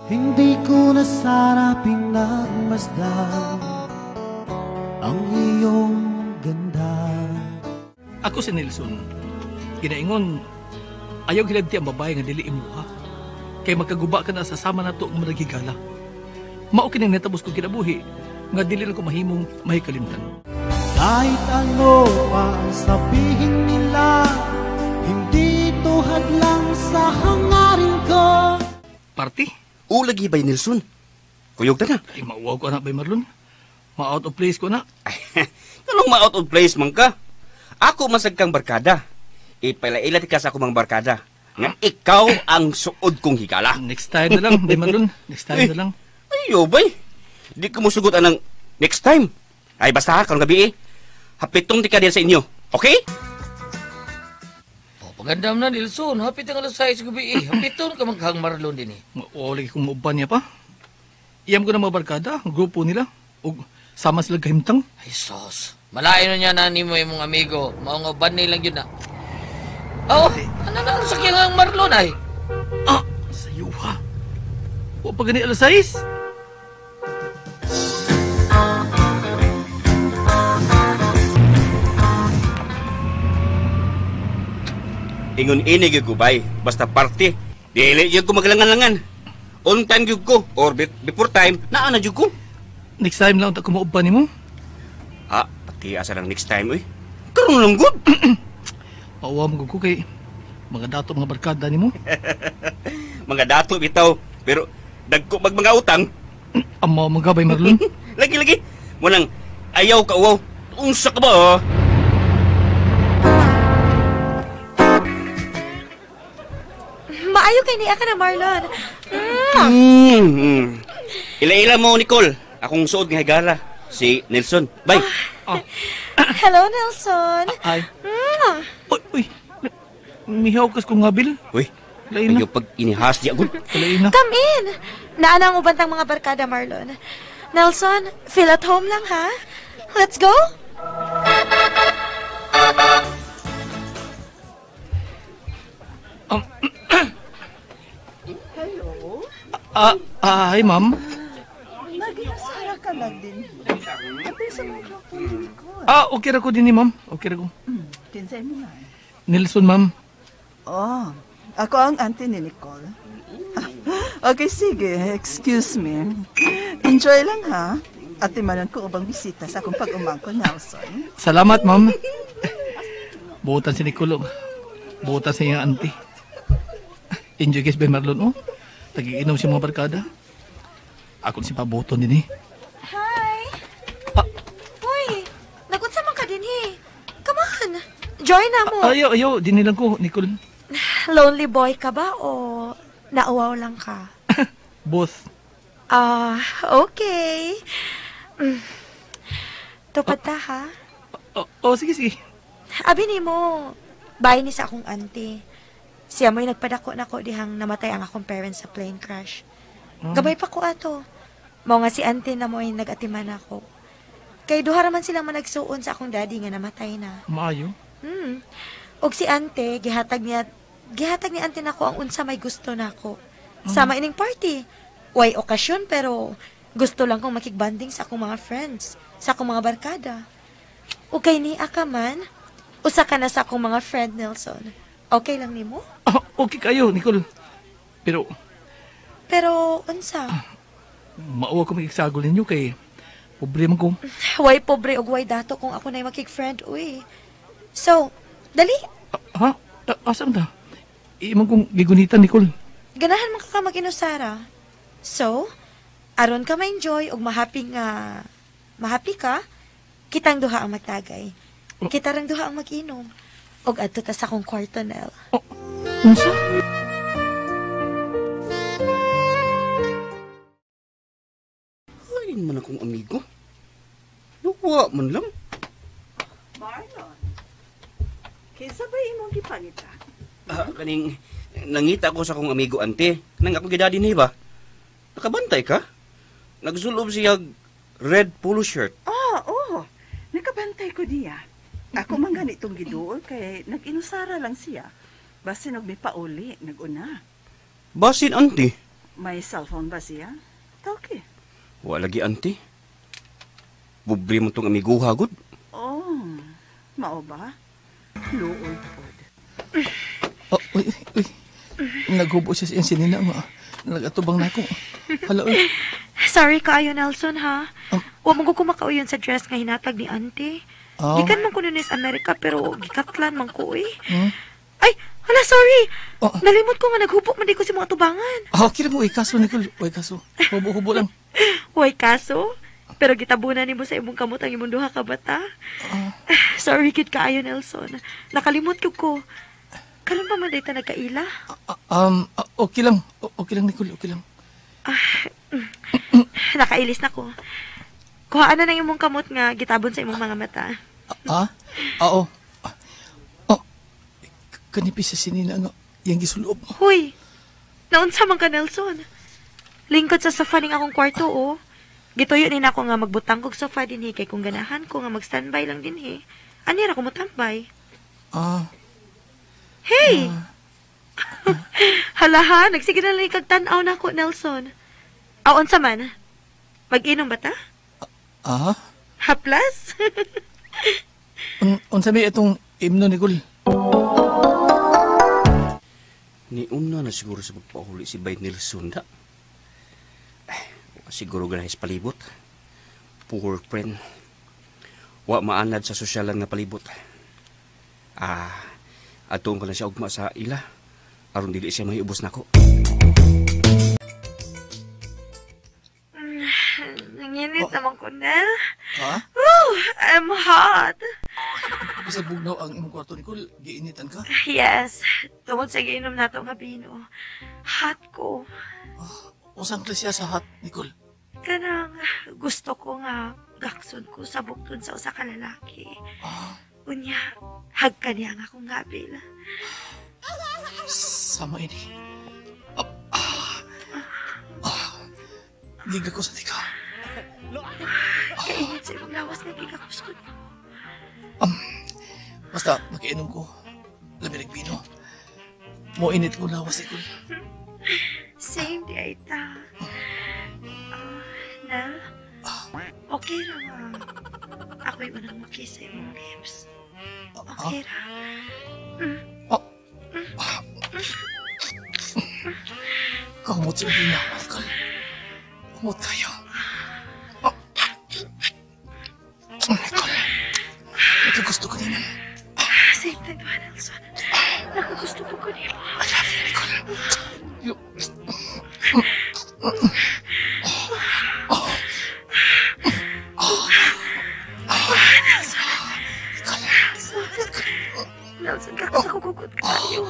Hindi ko na sana pinagmasdan ang iyong ganda. Ako si Nelson. Ginaingon, ayaw gilabti ang babae nga dili imuha. Kay magkaguba ka na sa sama na to ang managigala. Mao kining natabos ko kinabuhi nga dili na ko mahimong mahikalimtan. Kahit ano pa ang sabihin nila, hindi ito hadlang sa hangarin ko. Party? O lagi bay Nelson? Kuyog ta na. Ay, mauwaw ko anak bay Marlon. Ma-out of place ko na. Anong ma-out of place man ka? Ako masag kang barkada. Ipailaila ka sa akong mga barkada. Nga ikaw ang suod kong higala. Next time na lang, bay Marlon. Next time na lang. Ayo bay. Di ko musugot anang next time. Ay basta ha, karong gabi eh. Hapitong ti ka diyan sa inyo. Okay? Oh, pagandam na, Nelson. Hapit ang alas 6 gabi eh. Hapiton ka magkahang Marlon din eh. Mauwaw lagi kong mauban niya pa. Iyam ko na mga barkada, ang grupo nila. O sama sila kahimtang. Ay, sos. Malain na niya na ni mo imong amigo. Mao nga banay lang yun na. Oh, ano na ang sakyan ang Marlon ay? Ah, sayo ha. O pa gani alas 6. Ingon ini gyud ko bay. Basta party. Dili gyud ko maglangan-langan. On time gyud ko or before time naa na gyud ko. Next time lang ta ko mauban nimo. Ah, pati asa lang next time oy. Karon lang gud. Mauwaw mo ko kay mga dato mga barkada nimo. Mga dato bitaw pero dagko mag mga utang. Amo mga bay Marlon. Lagi lagi. Munang ayaw ka uwaw. Unsa ka ba? Oh? Maayo kay niya ka na, Marlon. Ila-ila mo Nicole. Akong suod nga higala si Nelson. Bye. Ah, Hello, Nelson. ay. Uy, uy. Mihaw kas kong ngabil. Uy, Lain na. ayaw pag inihas di agud. Lain na. Come in. Naana ang uban tang mga barkada, Marlon. Nelson, feel at home lang, ha? Let's go. Hello? Hi, ma'am. Nag-iasara ka lang din. Ate sa mga kapatid ko. Ah, okay ra ko din ni ma'am. Okay ra ko. Kinsay mo nga. Nelson, ma'am. Oh, ako ang auntie ni Nicole. Okay, sige. Excuse me. Enjoy lang ha. Ate manon ko ubang bisita sa akong pag-umangko, Nelson. Salamat, ma'am. Buotan si Nicole. Oh. Buotan sa iyang auntie. Enjoy guys by Marlon, oh. Tagiinom siya mga barkada. Ako si paboton din eh. Hi. Ah. Uy, nagunsa man ka din, eh. Come on. Join na mo. Ayaw, ayaw. Dinilang ko, Nicole. Lonely boy ka ba o nauwaw lang ka? Both. Ah, okay. Tupad ta, ha? Oh, oh, sige, sige. Abi ni mo, bahay ni sa akong auntie. Siya mo'y nagpadako na ko dihang namatay ang akong parents sa plane crash. Gabay pa ko ato. Mao nga si auntie na mo'y nag-atiman ako. Kay duha ra man silang managsuon sa akong daddy nga namatay na. Maayo. Og si ante, gihatag ni ante nako ang unsa may gusto nako. Sama ining party. Way okasyon pero gusto lang kong makigbanding sa akong mga friends, sa akong mga barkada. O kay ni ka man, usa ka na sa akong mga friend, Nelson. Okay lang nimo? Ah, okay kayo, Nicole. Pero Pero unsa? Mauwa ko makigsagol ninyo kay pobre man ko. Way pobre og way dato kung ako na'y makig-friend, uy. So, dali. Ah, ha? Asa man ta? Imong kong gigunitan, Nicole. Ganahan man ka ka mag-inusara. So, aron ka ma-enjoy og mahappy nga mahappy ka, kitang duha ang magtagay. Kita rang duha ang mag-inom. Og adto ta sa akong kwarto, Nel. Oh, unsa? Ay, man akong amigo. Nakuha man lang. Marlon, kinsa ba imong gipangita? Ah, kaning nangita ko sa akong amigo ante. Nang akong gidadi ni ba? Nakabantay ka? Nagsulob siya red polo shirt. Ah, oo. Nakabantay ko diya. Ako man ganitong giduol kay nag-inusara lang siya. Basin og may pauli, nag-una. Basin ante. May cellphone ba siya? Okay. Wa lagi, auntie. Pobre mo tong amiguha, gud. Oh, mao ba? Luoy pod. Oh, uy, uy. Naghubo siya sa iyang sinina nga. Nagatubang na ako. Hala, uy. Sorry kaayo, Nelson, ha? Wa man ko kumakauyon sa dress nga hinatag ni auntie. Oh. Gikan man ko nun sa Amerika, pero gikatlan man ko, eh. Hmm? Ay, hala, sorry. Oh. Nalimot ko nga naghubo man di ko sa mga tubangan. Ah, okay lang mo. Uy, kaso, Nicole. Uy, kaso. Hubo-hubo lang. Uy, kaso. Pero gitabunan nimo sa imong kamot ang imong duha ka bata. Sorry kid kaayo, Nelson. Nakalimot ko. Karon pa man dayta nagkaila? Okay lang. Okay lang, Nicole. Okay lang. Nakailis na ko. Kuhaan na ng imong kamot nga gitabon sa imong mga mata. Ah? Oo. Oh. Kanipis sa sinina nga iyang gisuloob. Huy! Naunsa man ka, Nelson? Lingkod sa sofa ning akong kwarto, oh. Gituyo ni nako nga magbutang kog sofa dinhi kay kung ganahan ko nga mag-standby lang dinhi. Ani ra ko motambay. Ah. Hey! Hala ha, nagsige na lang kag tan-aw nako, Nelson. Aw, unsa man? Mag-inom ba ta? Ah? Haplas? Unsa may itong imno, Nicole? Niuna na siguro sa pagpahuli si Bay Nelson da. Siguro ganahis palibot. Poor friend. Wa maanad sa sosyalan nga palibot. Ah, atuon ko lang siya ugma sa ila. Aron dili siya mahiubos nako. Nanginit naman ko, Nel. Ha? Woo! I'm hot. Bisag bugnaw ang imong kwarto, Nicole. Giinitan ka? Yes. Tungod sa giinom nato nga bino. Hot ko. Usang klase sa hot, Nicole? Kanang gusto ko nga gakson ko sa buktod sa usa ka lalaki. Unya, hagka niya nga akong ngabil. Sama ini. Giga ko sa tika. Kainit sa imong lawas nga giga ko sa. Basta makiinom ko. Labi nagbino. Mo init ko lawas, Nicole. Same di ay ta. Nel, okay ra nga. Ako'y unang makis sa imong lips. Okay ra. Kaumot sa iyong ginawa, Nicole. Umot kayo. Nicole, nakagusto ko niya. Same time, Nelson. Nakagusto ko ko niya. I love you, Nicole. Nelson, kakasakukukot kayo.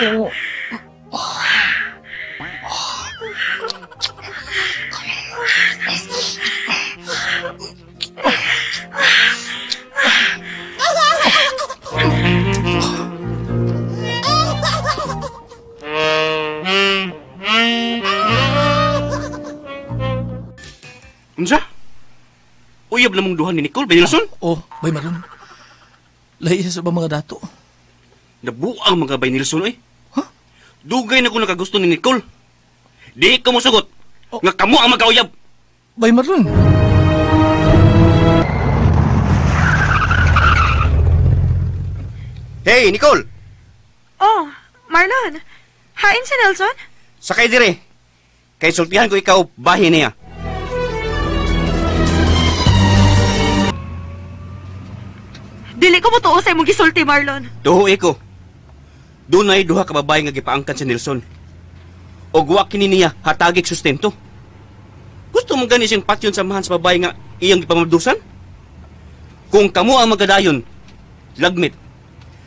Oo. Unsa? Uyab na mong duha ni Nicole, Bay Nelson? Oh, Bay Marlon. Lahi siya sa ibang mga dato. Nabuang mga Bay Nelson, oy. Huh? Dugay na ko nakagusto ni Nicole. Di ka mo sugot. Oh. Nga kamo ang magkauyab. Bay Marlon. Hey, Nicole! Oh, Marlon. Hain si Nelson? Sakay dire. Kay sultihan ko ikaw, bahin niya. Dili ko mo tuo sa imong gisulti, Marlon. Tuo ko. Dunay duha ka babae nga gipaangkan si Nelson. Og wa kini niya hatagig sustento. Gusto mo gani siyang patyon samahan sa babae nga iyang gipamabdusan? Kung kamo ang magadayon, lagmit,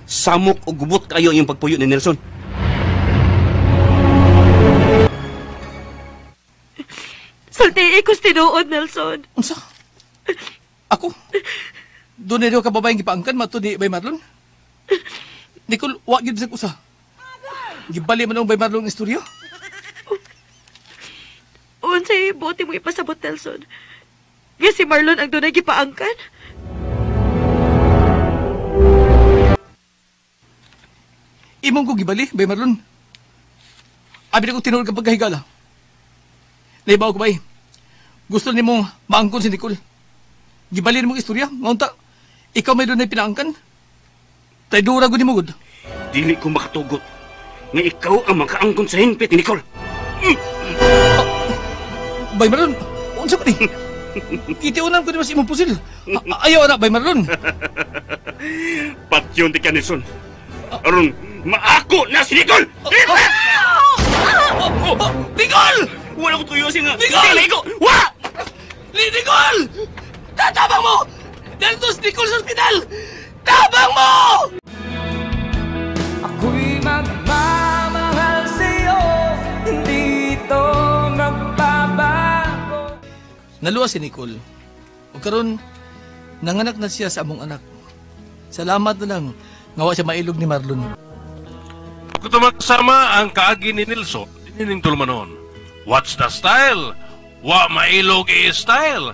samok o gubot kayo ang iyong pagpuyo ni Nelson. Sulti ko tinuod, Nelson. Unsa? Ako? Doon na daw ka babaeng gipaangkan, mato ni Bay Marlon? Nicole, wa gyud sa usa. Gibali man ang Bay Marlon ang istorya. Unsay buti mo ipasabot, Nelson? Nga si Marlon ang dunay gipaangkan? Imong ko gibali, Bay Marlon. Abi na kong tinuod kang pagkahigala. Naibaw ko ba eh? Gusto nimo maangkon si Nicole. Gibalin mong istorya, ngaunta. Ikaw may dunay pinaangkan. Traidora gud nimo gud. Dili ko makatugot nga ikaw ang makaangkon sa hinpit ni Nicole. Bay Marlon, unsa ba ni? Gitiunan ko nimo sa imong pusil. Ayaw na, Bay Marlon. Patyon di ka, Nelson. Aron, maako na si Nicole! Oh, Nicole! Wala ko tuyo siya nga. Nicole! Dili ko! Wa! Nicole! Tatabang mo! Dito si Nicole sa ospital! Tabang mo! Ako'y magmamahal sa'yo, hindi ito magbabago. Naluwa si Nicole. O karon nanganak na siya sa among anak. Salamat na lang nga wa siya mailog ni Marlon. Kutumagsama ang kaagi ni Nelson, nining tulumanon. What's the style? Wa mailog i-style.